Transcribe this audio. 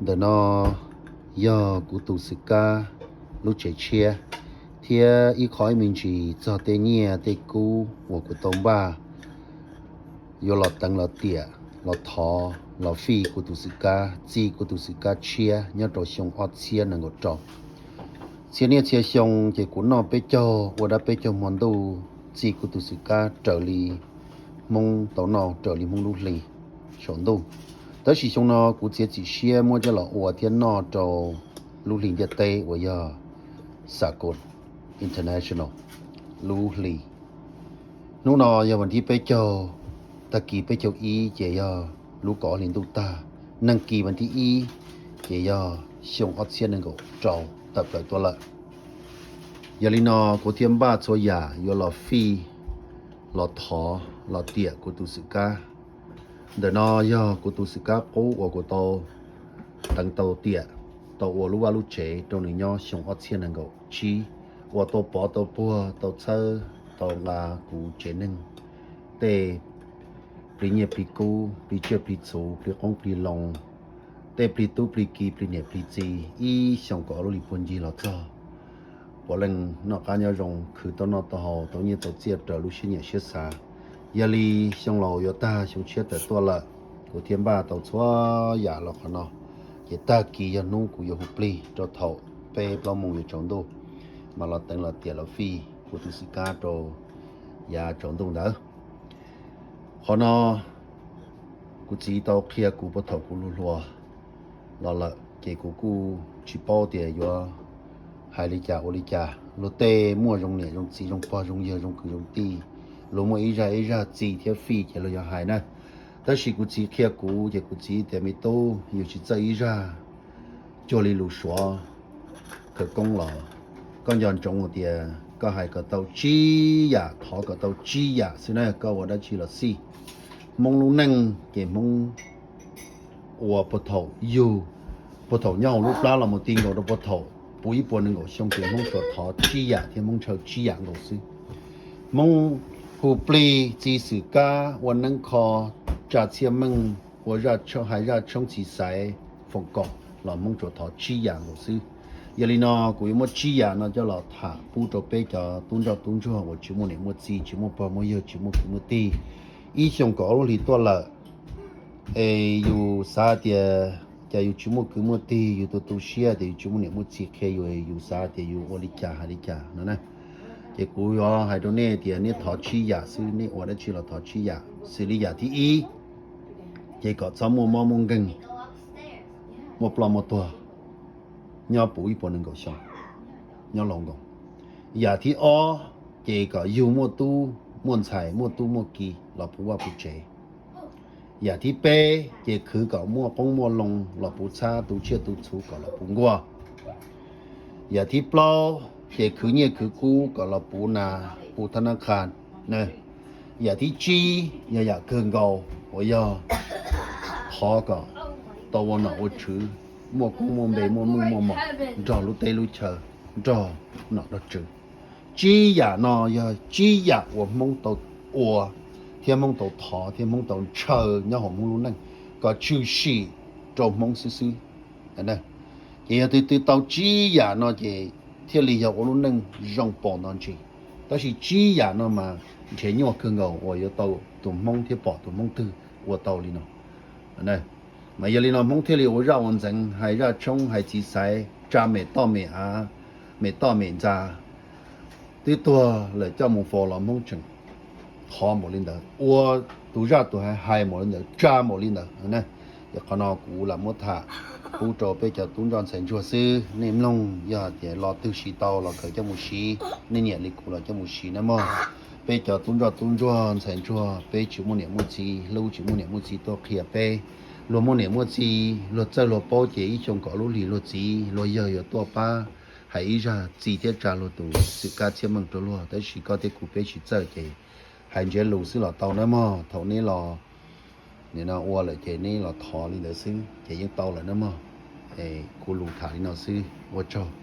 Ntawm no yog kuv tus xwm kab lub tsev tshiab, thiab ib qho ib me ntsis txog tej nyiaj tej kub uas kuv tau npaj yuav los teev los tiam los thov los fij kuv tus xwm kab, txi kuv tus xwm kab tshiab nyob rau xyoo ob txhiab nees nkaum rau. Txhia niaj txhia xyoo ces kuv noj peb caug ua dab peb caug hmo ntuj, txi kuv tus xwm kab raws li Hmoob tau noj, raws li Hmoob lub hli saum ntuj. Tab sis xyoo no kuv txiav txim siab muab coj los ua thiab noj rau lub hli ntiaj teb uas yog Sakon International lub hli. Hnub no yog vas thib peb caug, tag kis peb caug ib ces yog lub kaum ob hli ntuj tag, nag kis vas thib ib ces yog xyoo ob txhiab nees nkaum rau tawm plaws tuaj lawm. Yog li no kuv thiaj npaj txhua yam yuav los fij, los thov, los tiam kuv tus xwm kab. Ntawm no yog kuv tus xwm kab qub uas kuv tau teev tau tiam, tau ua lub vaj lub tsev rau nws nyob xyoo ob txhiab nees nkaum tsib, uas tau pov tau puag tau txhawb tau nqa kuv tsev neeg tej plig nyiaj plig kub, plig tsiaj plig txhu, plig qoob plig loo, tej plig tub plig ki plig niam plig txiv ib xyoos kaum ob lub hlis puag ncig los txog puav leej noj qab nyob zoo, khwv tau noj tau haus, tau nyiaj tau txiaj raws lub siab nyiam siab xav. Yog li xyoo laus yuav tag xyoo tshiab tawm tuaj lawm, kuv thiaj npaj tau txhua yam los qhov no, ces tag kis yog hnub kuv yuav hu plig rau thaum peb plaub moos yuav tsaus ntuj, mas los teev los tiam los fij kuv tus xwm kab rau yav tsaus ntuj ntawd. Qhov no kuv txiv tau qhia kuv puag thaum kuv hluas hluas los lawm, ces kuv kuj tsis paub tias yuav hais li cas ua li cas. Luag tej muaj zoo niam zoo txiv zoo pog zoo yawg zoo kwv zoo tij, luag muaj ib zaj ib zaj txi thiab fij ces luag yuav hais na. Tab sis kuv txiv qhia kuv ces kuv txiv tias, me tub, yus tsis txawj ib zaj cuag li lus suav khawv koob los koj nco ntsoov tias koj hais kom tau tsib yam, thov kom tau tsib yam xwb na, koj ua dab tsi los xij. Hmoob lub neej ces Hmoob ua puag thaum yug, puag thaum nyob hauv lub plab los mus ti nkaus rau puag thaum puv ib puas nees nkaum xyoo ces Hmoob tsuas thov tsib yam thiab Hmoob ntshaw tsib yam nkaus xwb. Hmoob hu plig, txi xwm kab, ua neeb kho, tsa txhiaj meej, ua hais zaj tshoob txi xaiv, foom kom los Hmoob tsuas thov tsib yam nkaus xwb. Yog li no kuv yuav muab tsib yam no coj los tham pub rau peb cov tub ntsoj tub ntsuag uas tsis muaj niam muaj txiv, tsis muaj pog muaj yawg, tsis muaj kwv muaj tij. Ib xyoos kaum ob lub hlis tuaj lawm, es yus xav tias cas yus tsis muaj kwv muaj tij, yus tu tu siab tias yus tsis muaj niam muaj txiv qhia yus, yus xav tias yus ua li cas hais li cas no na. Ces kuv yuav hais rau nej tias nej thov tsib yam xwb, nej ua dab tsi los thov tsib yam. Xws li yam thib ib, ces kom txhob muaj mob muaj nkeeg, muaj ploj muaj tuag nyob puv ib puas nees nkaum xyoo, nyob laus nkaus. Yam thib ob, ces kom yug muaj tub muaj ntxhais, muaj tub muaj ki los puv vaj puv tsev. Yam thib peb, ces khwv kom muaj qoob muaj loo los puv txhab, tu tsiaj tu txhu kom los puv nkuaj. Yam thib plaub, ces khwv nyiaj khwv kub kom los puv nas puv thab nab qha. Yam thib tsib yog yam kawg nkaus uas yog thov kom tau ua nom ua tswv, muaj koob muaj npe, muaj meej muaj mom nrog lub teb lub chaw, nrog nom nrog tswv. Tsib yam no yog tsib yam uas Hmoob tau ua thiab Hmoob tau thov thiab Hmoob tau ntshaw nyob hauv Hmoob lub neej kom tshwm sim rau Hmoob xwb xwb. Ces yog tus twg tau tsib yam no ces thiaj li yog ua lub neej zoo pom nto ntsis. Tab sis tsib yam no mas nrhiav nyuaj kawg nkaus uas yuav tau tus Hmoob thiab pom tus Hmoob twg ua tau li no. Mas yog li no Hmoob thiaj li ua zaj ua ntxeev, hais zaj tshoob, hais txiv xaiv, tsa mem toj mem av, mem toj mem ntxa, twb tuag lawm coj mus faus los Hmoob tseem thov npaum li ntawd, ua tus zaj tus hais hais npaum li ntawd, tsa npaum li ntawd. Ces qhov no kuv lam muab tham pub rau peb cov tub ntsoj ntxhais ntsuag xwb. Nej mloog yog tias lo twg siv tau los kawm coj mus siv, nej nyiam li kuv los coj mus siv na mog. Peb cov tub ntsoj tub ntsuag ntxhais ntsuag, peb tsis muaj niam muaj txiv, hlub tsis muaj niam muaj txiv tuaj qhia peb. Luag muaj niam muaj txiv, luag txawj luag paub ces ib xyoo kaum lub hlis luag txiv luag yawg yuav tuaj pab hais ib zaj txi thiab tsa luag tus xwm kab txhiaj meej rau luag. Tab sis koj thiab kuv peb tsis txawj ces hais ntsiav lus xwb los tau na mog. Thaum neb los nim no ua lawm ces neb los thov li ntawd xwb ces yeej tau lawm na mog. Kuv lus tham li no xwb, ua tsaug.